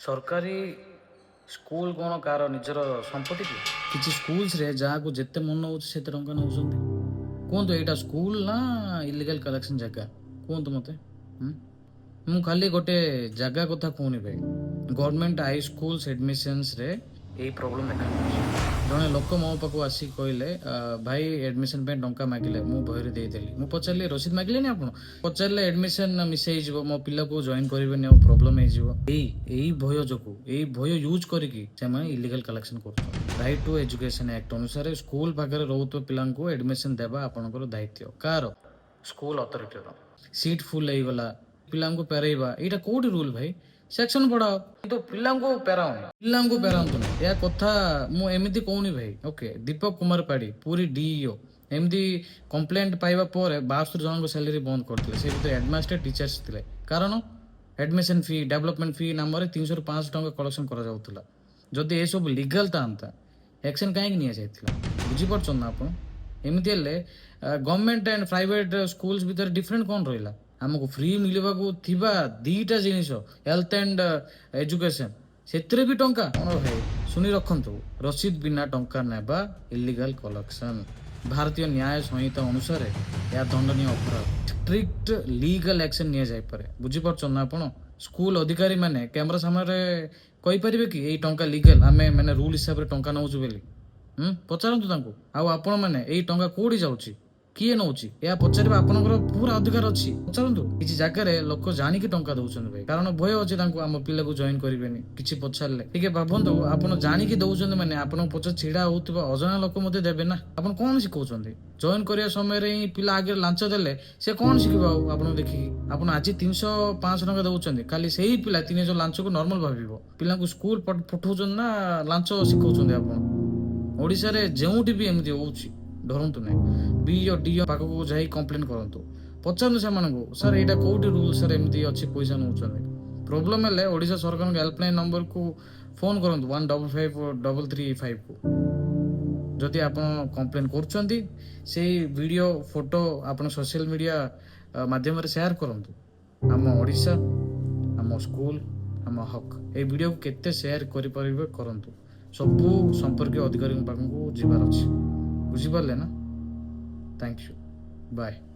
ସରକାରୀ ସ୍କୁଲ କ'ଣ କାହାର ନିଜର ସମ୍ପତ୍ତି କି? କିଛି ସ୍କୁଲ୍ସରେ ଯାହାକୁ ଯେତେ ମନ ହେଉଛି ସେତେ ଟଙ୍କା ନେଉଛନ୍ତି। କୁହନ୍ତୁ, ଏଇଟା ସ୍କୁଲ ନା ଇଲିଗାଲ କଲେକ୍ସନ ଜାଗା? କୁହନ୍ତୁ ମୋତେ। ହୁଁ? ମୁଁ ଖାଲି ଗୋଟେ ଜାଗା କଥା କହୁନି ଭାଇ, ଗଭର୍ଣ୍ଣମେଣ୍ଟ ହାଇ ସ୍କୁଲ୍ସ ଆଡ଼ମିସନ୍ସରେ ଏଇ ପ୍ରୋବ୍ଲେମ୍ ଦେଖାଯାଉଛି। ଜଣେ ଲୋକ ମୋ ପାଖକୁ ଆସିକି କହିଲେ, "ଭାଇ, ଆଡ଼ମିସନ୍ ପାଇଁ ଟଙ୍କା ମାଗିଲେ, ମୁଁ ଭୟରେ ଦେଇଦେଲି।" ମୁଁ ପଚାରିଲି, "ରସିଦ ମାଗିଲେନି ଆପଣ?" ପଚାରିଲେ ଆଡ଼ମିସନ୍ ମିସ୍ ହେଇଯିବ, ମୋ ପିଲାକୁ ଜଏନ୍ କରିବେନି ଆଉ ପ୍ରୋବ୍ଲେମ୍ ହେଇଯିବ। ଏଇ ଭୟ ଯୋଗୁଁ, ଏଇ ଭୟ ୟୁଜ୍ କରିକି ସେମାନେ ଇଲିଗାଲ କଲେକ୍ସନ କରୁଛନ୍ତି। ରାଇଟ୍ ଟୁ ଏଜୁକେସନ୍ ଆକ୍ଟ ଅନୁସାରେ ସ୍କୁଲ ପାଖରେ ରହୁଥିବା ପିଲାଙ୍କୁ ଆଡ଼ମିସନ୍ ଦେବା ଆପଣଙ୍କର ଦାୟିତ୍ୱ। କାହାର? ସ୍କୁଲ ଅଥରିଟିର। ସିଟ୍ ଫୁଲ୍ ହେଇଗଲା, ପିଲାଙ୍କୁ ପେରେଇବା, ଏଇଟା କୋଉଠି ରୁଲ୍ ଭାଇ? ସେକ୍ସନ ପଢାଅ, କିନ୍ତୁ ପିଲାଙ୍କୁ ପେରାଉନି, ପିଲାଙ୍କୁ ପେରାନ୍ତୁନି। ଏହା କଥା ମୁଁ ଏମିତି କହୁନି ଭାଇ, ଓକେ। ଦୀପକ କୁମାର ପାଢୀ, ପୁରୀ ଡିଇଓ, ଏମିତି କମ୍ପ୍ଲେଣ୍ଟ ପାଇବା ପରେ 72 ଜଣଙ୍କ ସାଲେରୀ ବନ୍ଦ କରିଥିଲେ। ସେ ଭିତରେ ହେଡମାଷ୍ଟର, ଟିଚର୍ସ ଥିଲେ। କାରଣ ଆଡମିସନ ଫି, ଡେଭଲପମେଣ୍ଟ ଫି ନାମରେ 300ରୁ 500 ଟଙ୍କା କଲେକ୍ସନ କରାଯାଉଥିଲା। ଯଦି ଏସବୁ ଲିଗାଲ ଥାନ୍ତା, ଆକ୍ସନ କାହିଁକି ନିଆଯାଇଥିଲା? ବୁଝିପାରୁଛନ୍ତି ନା ଆପଣ? ଏମିତି ହେଲେ ଗଭର୍ଣ୍ଣମେଣ୍ଟ ଆଣ୍ଡ ପ୍ରାଇଭେଟ ସ୍କୁଲ୍ସ ଭିତରେ ଡିଫରେଣ୍ଟ କ'ଣ ରହିଲା? ଆମକୁ ଫ୍ରି ମିଳିବାକୁ ଥିବା ଦିଟା ଜିନିଷ, ହେଲ୍ଥ ଆଣ୍ଡ ଏଜୁକେସନ, ସେଥିରେ ବି ଟଙ୍କା କ'ଣ ଭାଇ? ଶୁଣି ରଖନ୍ତୁ, ରସିଦ ବିନା ଟଙ୍କା ନେବା ଇଲିଗାଲ କଲେକ୍ସନ। ଭାରତୀୟ ନ୍ୟାୟ ସଂହିତା ଅନୁସାରେ ଏହା ଦଣ୍ଡନୀୟ ଅପରାଧ। ଷ୍ଟ୍ରିକ୍ଟ ଲିଗାଲ ଆକ୍ସନ ନିଆଯାଇପାରେ। ବୁଝିପାରୁଛନ୍ତି ନା ଆପଣ? ସ୍କୁଲ ଅଧିକାରୀ ମାନେ କ୍ୟାମେରା ସାମ୍ନାରେ କହିପାରିବେ କି ଏଇ ଟଙ୍କା ଲିଗାଲ, ଆମେ ମାନେ ରୁଲ ହିସାବରେ ଟଙ୍କା ନେଉଛୁ ବୋଲି? ପଚାରନ୍ତୁ ତାଙ୍କୁ। ଆଉ ଆପଣମାନେ, ଏଇ ଟଙ୍କା କୋଉଠି ଯାଉଛି, କିଏ ନଉଛି, ଏହା ପଚାରିବା ଆପଣଙ୍କର ପୁରା ଅଧିକାର ଅଛି। ପଚାରନ୍ତୁ। କିଛି ଜାଗାରେ ଲୋକ ଜାଣିକି ଟଙ୍କା ଦଉଛନ୍ତି ଭାଇ, କାରଣ ଭୟ ଅଛି ତାଙ୍କୁ, ଆମ ପିଲାକୁ ଜଏନ୍ କରିବେନି କିଛି ପଚାରିଲେ। ଟିକେ ଭାବନ୍ତୁ, ଆପଣ ଜାଣିକି ଦଉଛନ୍ତି ମାନେ ଆପଣଙ୍କ ପଛ ଛିଡା ହଉଥିବା ଅଜଣା ଲୋକ ମଧ୍ୟ ଦେବେ ନା। ଆପଣ କଣ ଶିଖଉଛନ୍ତି? ଜଏନ୍ କରିବା ସମୟରେ ହିଁ ପିଲା ଆଗରେ ଲାଞ୍ଚ ଦେଲେ ସେ କଣ ଶିଖିବ ଆଉ ଆପଣଙ୍କୁ ଦେଖିକି? ଆପଣ ଆଜି 300 500 ଟଙ୍କା ଦଉଛନ୍ତି, କାଲି ସେଇ ପିଲା 3000 ଲାଞ୍ଚକୁ ନର୍ମାଲ ଭାବିବ। ପିଲାଙ୍କୁ ସ୍କୁଲ ପଠଉଛନ୍ତି ନା ଲାଞ୍ଚ ଶିଖଉଛନ୍ତି ଆପଣ? ଓଡ଼ିଶାରେ ଯେଉଁଠି ବି ଏମିତି ହଉଛି, ଡରନ୍ତୁ ନାହିଁ। ବିଇଓ, ଡିଇଓ ପାଖକୁ ଯାଇ କମ୍ପ୍ଲେନ୍ କରନ୍ତୁ। ପଚାରନ୍ତୁ ସେମାନଙ୍କୁ, "ସାର୍, ଏଇଟା କୋଉଠି ରୁଲ୍ ସାର୍, ଏମିତି ଅଛି, ପଇସା ନେଉଛନ୍ତି?" ପ୍ରୋବ୍ଲେମ୍ ହେଲେ ଓଡ଼ିଶା ସରକାରଙ୍କ ହେଲ୍ପଲାଇନ୍ ନମ୍ବରକୁ ଫୋନ୍ କରନ୍ତୁ, 155335କୁ। ଯଦି ଆପଣ କମ୍ପ୍ଲେନ୍ କରୁଛନ୍ତି, ସେଇ ଭିଡ଼ିଓ, ଫଟୋ ଆପଣ ସୋସିଆଲ ମିଡ଼ିଆ ମାଧ୍ୟମରେ ସେୟାର କରନ୍ତୁ। ଆମ ଓଡ଼ିଶା, ଆମ ସ୍କୁଲ, ଆମ ହକ୍। ଏଇ ଭିଡ଼ିଓକୁ କେତେ ସେୟାର କରିପାରିବେ କରନ୍ତୁ। ସବୁ ସମ୍ପର୍କୀୟ ଅଧିକାରୀଙ୍କ ପାଖକୁ ଯିବାର ଅଛି। ବୁଝିପାରିଲେ ନା? Thank you, bye.